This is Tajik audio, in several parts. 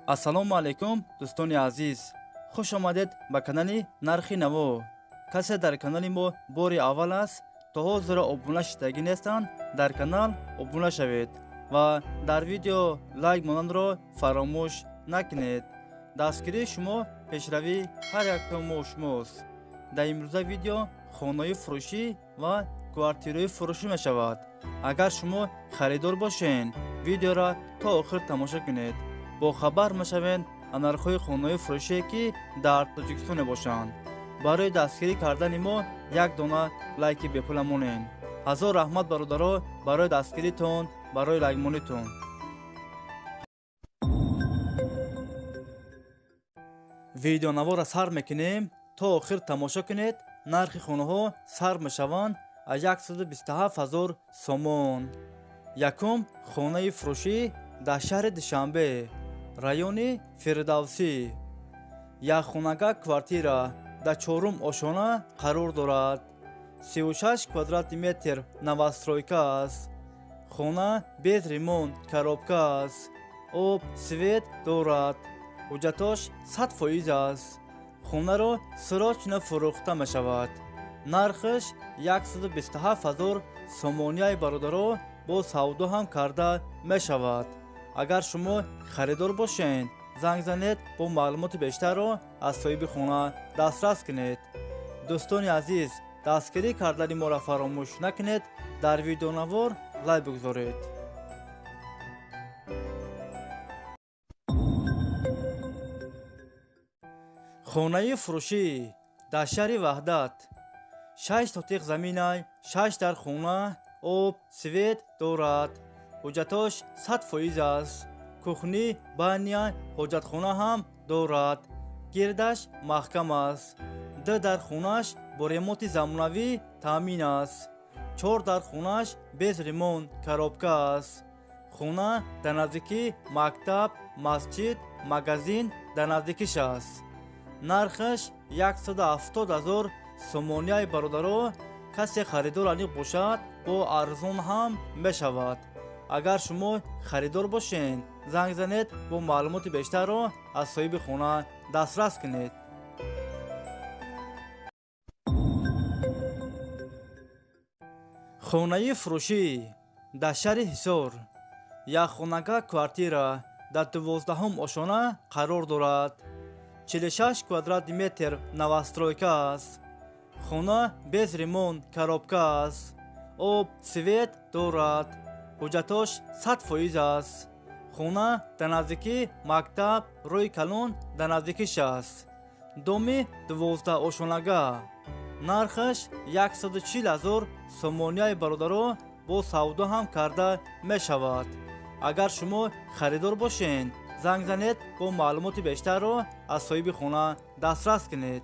Ассалому алайкум, дӯстони азиз, хуш омадед ба канали Нархи Наво. Касе дар канали мо бори аввал аст, то ҳозира обуна шидагӣ нестанд, дар канал обуна шавед ва дар видео лайк монанро фаромӯш накунед. Дастгирии шумо пешравии ҳар якто мо шумост. Дар имрӯза видео хонаҳои фурӯшӣ ва квартираҳои фурӯшӣ мешавад. Агар шумо харидор бошед, видеоро то охир тамошо кунед, бохабар мешавед аз нархҳои хонаҳои фурӯшие, ки дар Тоҷикистон мебошанд. Барои дастгирӣ кардани мо як дона лайки бепула монед. Ҳазор раҳмат, бародаро, барои дастгиритон, барои лайкмонитон. Видеонаворро сар мекунем, то охир тамошо кунед. Нархи хонаҳо сар мешаванд аз 127 ҳазор сомон. Якум хонаи фурӯшӣ дар шаҳри Душанбе, райони Фирдавсӣ, якхонага квартира дар чорум ошона қарор дорад. 36 квадрати метр, новостройка аст. Хона без ремонт, коробка аст, об, свет дорад, ҳуҷҷатош 100% аст. Хонаро срочно фурӯхта мешавад. Нархаш 127 ҳазор сомонияи, бародаро, бо савдо ҳам карда мешавад. Агар шумо харидор бошед, занг занед, бо маълумоти бештарро аз соҳиби хона дастрас кунед. Дӯстони азиз, дастгирӣ кардани моро фаромӯш накунед, дар видеонавор лайк бигузоред. Хонаи фурӯшӣ дар шаҳри Ваҳдат, шаш сотиқ заминай, шаш дар хона, об, свет дорад, ҳуҷҷатош 100% аст. Кухня, баня, ҳоҷатхона ҳам дорад, гирдаш маҳкам аст. Ду дар хонааш бо ремонти замонавӣ таъмин аст. Чор дар хонааш без ремонт, коробка аст. Хона дар наздикии мактаб, масҷид, магазин дар наздикиш аст. Нархаш 170 ҳазор сомонияи, бародаро, касе харидор аниқ бошад, бо арзон ҳам мешавад. Агар шумо харидор бошед, занг занед, бо маълумоти бештарро аз соҳиби хона дастрас кунед. Хонаи фурӯшӣ дар шаҳри Ҳисор, якхонага квартира дар 12-ҳум ошона қарор дорад. 46 квадрати метр, новостройка аст. Хона без ремонт, коробка аст, об, свет дорад, ҳуҷҷатош 100% аст. Хона дар наздикии мактаб, роҳи калон дар наздикиш аст. Доми 12 ошонага. Нархаш 140 ҳазор сомонияи, бародаро, бо савдо ҳам карда мешавад. Агар шумо харидор бошед, занг занед, бо маълумоти бештарро аз соҳиби хона дастрас кунед.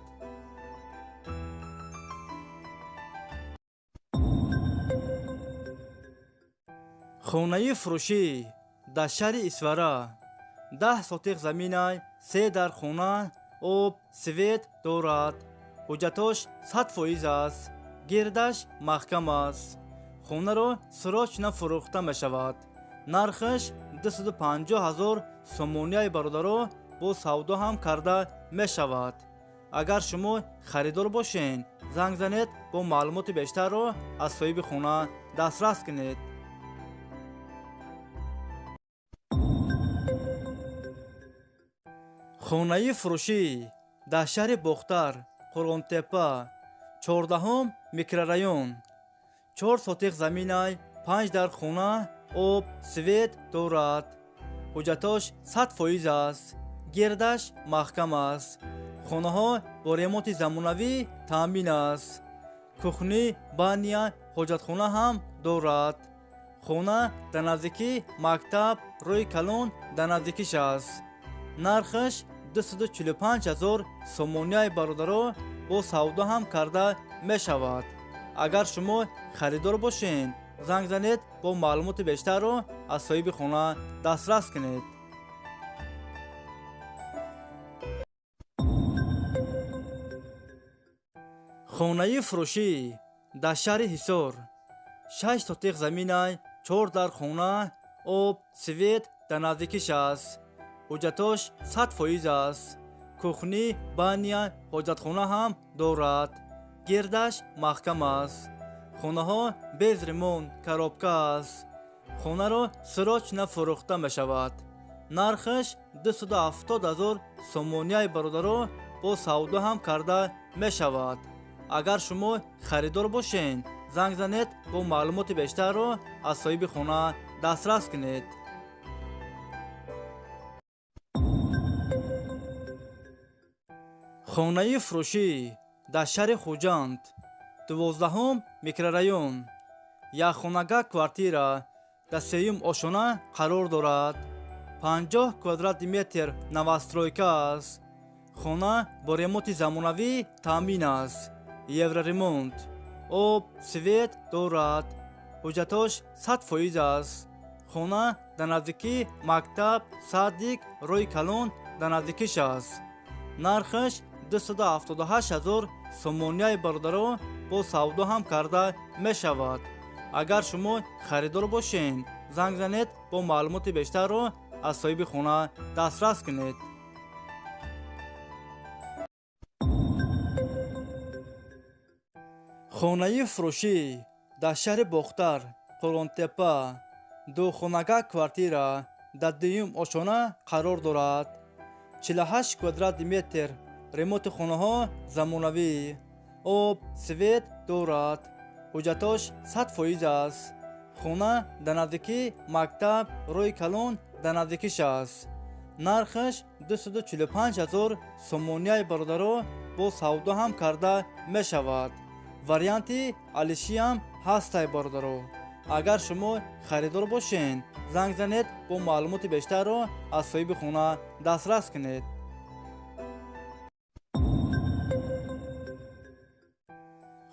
Хонаи фурӯшӣ дар шаҳри Исфара, 10 сотиқ заминай, се дар хона, об, свет дорад, ҳуҷҷатош 100% аст, гирдаш маҳкам аст. Хонаро срочно фурӯхта мешавад. Нархаш 250 ҳазор сомонияи, бародаро, бо савдо ҳам карда мешавад. Агар шумо харидор бошед, занг занед, бо маълумоти бештарро аз соҳиби хона дастрас кунед. Хонаи фурӯшӣ дар шаҳри Бохтар, Қурғонтеппа, 14-ҳум микрорайон, чор сотиқ заминай, панҷ дар хона, об, свет дорад, ҳуҷҷатош 100% аст, гирдаш маҳкам аст. Хонаҳо бо ремонти замонавӣ таъмин аст. Кухня, баня, ҳоҷатхона ҳам дорад. Хона дар наздикии мактаб, роҳи калон дар наздикиш аст. Нархаш 245 ҳазор сомонияи, бародаро, бо савдо ҳам карда мешавад. Агар шумо харидор бошед, занг занед, бо маълумоти бештарро аз соҳиби хона дастрас кунед. Хонаи фурӯшӣ дар шаҳри Ҳисор, шаш сотиқ заминай, чор дар хона, об, свет дар наздикиш аст. Ҳуҷҷатош 100% аст. Кухни, баня, ҳоҷатхона ҳам дорад. Гирдаш маҳкам аст. Хонаҳо без ремонт, коробка аст. Хонаро срочно фурӯхта мешавад. Нархаш 270 000 сомонияи бародаро бо савдо ҳам карда мешавад. Агар шумо харидор бошед, занг занед, бо маълумоти бештарро аз соҳиби хона дастрас кунед. Хонаи фурӯшӣ дар шаҳри Хуҷанд, 12 микрорайон, якхонага квартира дар 3-юм ошона қарор дорад. 50 квадрати метр новостройка аст. Хона бо ремонти замонавӣ таъмин аст. Евроремонт. Об, свет дорад. Ҳуҷҷатош 100% аст. Хона дар наздикии мактаб, садик, роҳи калон дар наздикиш аст. Нархаш 278 000 сомонияи бародаро бо савдо ҳам карда мешавад. Агар шумо харидор бошед, занг занед, бо маълумоти бештарро аз соҳиби хона дастрас кунед. Хонаи фурӯшӣ дар шаҳри Бохтар, Қурғонтеппа, духонага квартира дар 2-юм ошона қарор дорад. 48 квадрати метр ремонти хонаҳо замонавӣ. Об, свет дорад. Ҳуҷҷатош 100% аст. Хона дар наздикии мактаб, роҳи калон дар наздикиш аст. Нархаш 245 000 сомонияи бародаро бо савдо ҳам карда мешавад. Варианти алишиам ҳастай бародаро. Агар шумо харидор бошед, занг занед, бо маълумоти бештарро аз соҳиби хона дастрас кунед.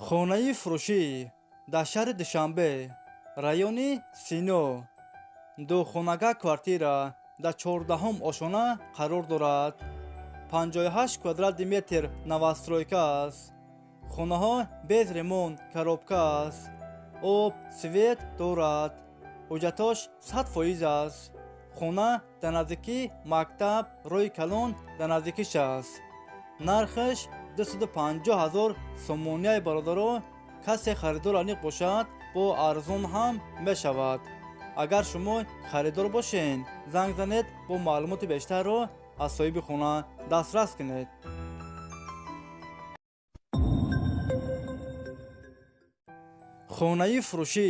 Хонаи фурӯшӣ дар шаҳри Душанбе, райони Сино, духонага квартира дар 14-ум ошона қарор дорад. 58 квадрати метр новостройка аст. Хонаҳо без ремонт, коробка аст. Об, свет дорад. Ҳуҷҷатош 100% аст. Хона дар наздикии мактаб, роҳи калон дар наздикиш аст. Нархаш 250 000 сомонияи бародаро касе харидор аниқ бошад, бо арзон ҳам мешавад. Агар шумо харидор бошед, занг занед, бо маълумоти бештарро аз соҳиби хона дастрас кунед. Хонаи фурӯшӣ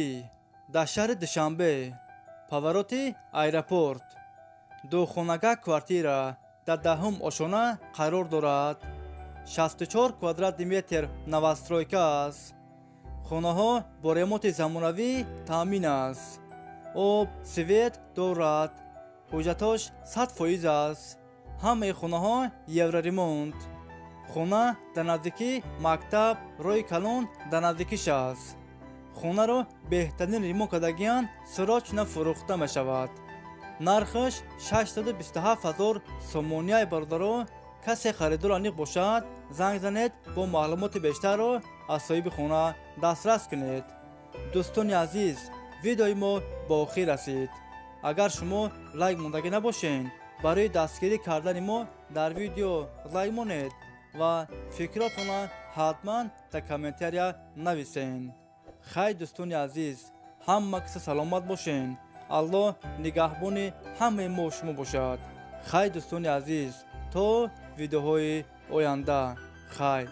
дар шаҳри Душанбе, повороти аэропорт, духонага квартира дар 10-ум ошона қарор дорад. 64 квадрати метр новостройка аст. Хонаҳо бо ремонти замонавӣ таъмин аст. Об, свет дорад. Ҳуҷҷатош 100% аст. Ҳамаи хонаҳо евроремонт. Хона дар наздикии мактаб, роҳи калон дар наздикиш аст. Хонаро беҳтарин ремонт кардагиянд, срочно фурӯхта мешавад. Нархаш 627 000 сомонияи бародаро касе харидор аниқ бошад, занг занед, бо маълумоти бештарро аз соҳиби хона дастрас кунед. Дӯстони азиз, видеои мо ба охир расид. Агар шумо лайк мондагӣ набошед, барои дастгирӣ кардани мо дар видео лайк монед ва фикротонро ҳатман дар комментария нависед. Хай дӯстони азиз, ҳама киса саломат бошед. Аллоҳ нигаҳбони ҳамаи мо шумо бошад. Хай дӯстони азиз, то видеоҳои оянда. Хай.